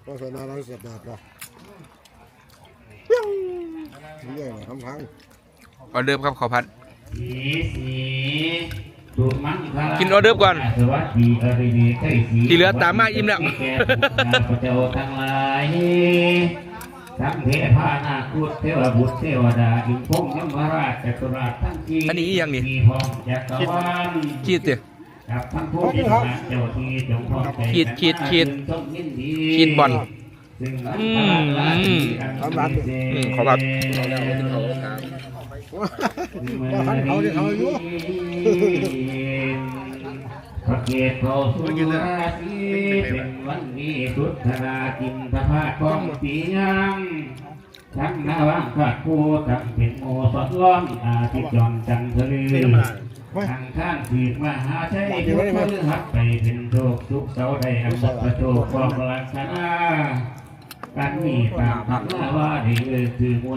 ລັກສະນະລາວສະບາຍບໍ່? ເລື່ອຍນະ ຄຳຖາມ. ອອເດີບກັບເຂົ້າຜັດ. ກິນອອເດີບກ່ອນ ທີ່ເຫຼືອຕາມມາອີ່ມແລ້ວ. ທັງເທພານາຄຸດເທວະບຸດເທວະດາ ອິນພົມ ຍົມມະລາດ ຈະຕຸລາດ ທັງສີ່ ອັນນີ້ອີ່ຫຍັງນີ້? ທີ່ພ້ອມຈັກກະວານ ຂີດຕິ ກັບທັງຜູ້ທີ່ເຈົ້າທີ່ຈົ່ງພ້ອມໃຈ ຂີດ ຂີດ ຂີດ ຂີດບ່ອນ. ອືມ ອືມ ເຂົ້າຜັດ ບໍ່ທັນເຂົາໄດ້ເຂົ້າຢູ່. ພະເກດເຂົ້າສູ່ລາສີ ເປັນວັນດີສຸດທະລາ ຈິນຕະພາດພ້ອມປີຍັງ ທັງນາວັງຄະຄູ ຕັ້ງເປັນໝູ່ສອດລ້ອມ ອາທິດຈອນຈັນທະລື ອັງຄານສີບມະຫາໄຊ ພຸດພະລືຫັດໄປເປັນໂຊກ ສຸກເສົາໄດ້ອຳມະຕະໂຊກ ຄວາມລັກສະນະ ອັນນີ້ຕາມຕຳລາວ່າ ໄດ້ເອີ້ນຊື່ມວຍ